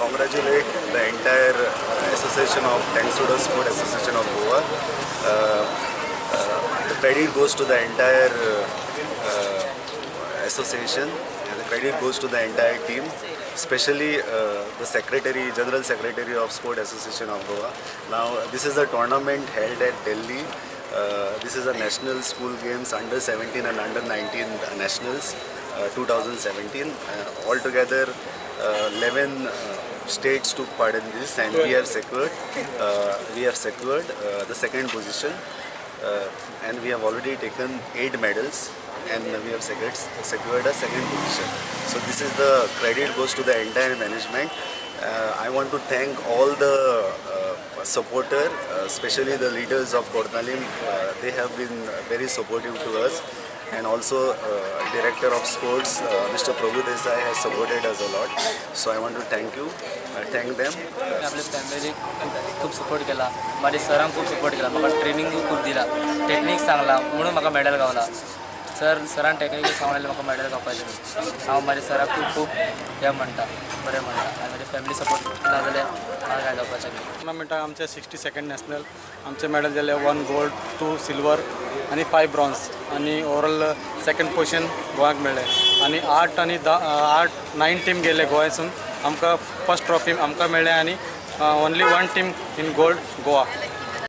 congratulate the entire association of Tangsudo Sport Association of Goa. The credit goes to the entire association and the credit goes to the entire team, especially the secretary, General Secretary of Sport Association of Goa. Now this is a tournament held at Delhi. This is a national school games under 17 and under 19 nationals 2017. Altogether 11 states took part in this, and we have secured the second position, and we have already taken 8 medals, and we have secured a second position. So this is the credit goes to the entire management. I want to thank all the supporter, especially the leaders of Cortalim. They have been very supportive to us, and also Director of Sports, Mr. Prabhu Desai, has supported us a lot. So I want to thank you, thank them. आपले family खूब support केला, माझे सरांक खूब support केला, म्हाका ट्रेनिंगूय खूब दिला, टेक्नीक सांगला म्हणून म्हाका मेडल गावला. सर सरान टेक्नीक सांगलें म्हाका मेडल गावपाचें. हांव म्हाज्या सराक खूब खूब हें म्हणटा, बरें म्हणटा, आनी म्हाजी फॅमिली सपोर्ट ना जाल्यार म्हाका कांय जावपाचें न्ही. टुर्नामेंटाक आमचे 62nd national आमचे मेडल जाले 1 गोल्ड, 2 सिल्वर आनी 5 ब्रॉन्ज, आनी ओवरऑल सेकंड पोजिशन गोव्याक मेळ्ळें. आनी 8 आनी 9 टीम गेले गोव्यासून, आमकां फर्स्ट ट्रॉफी आमकां मेळ्ळें, आनी only 1 team in gold Goa.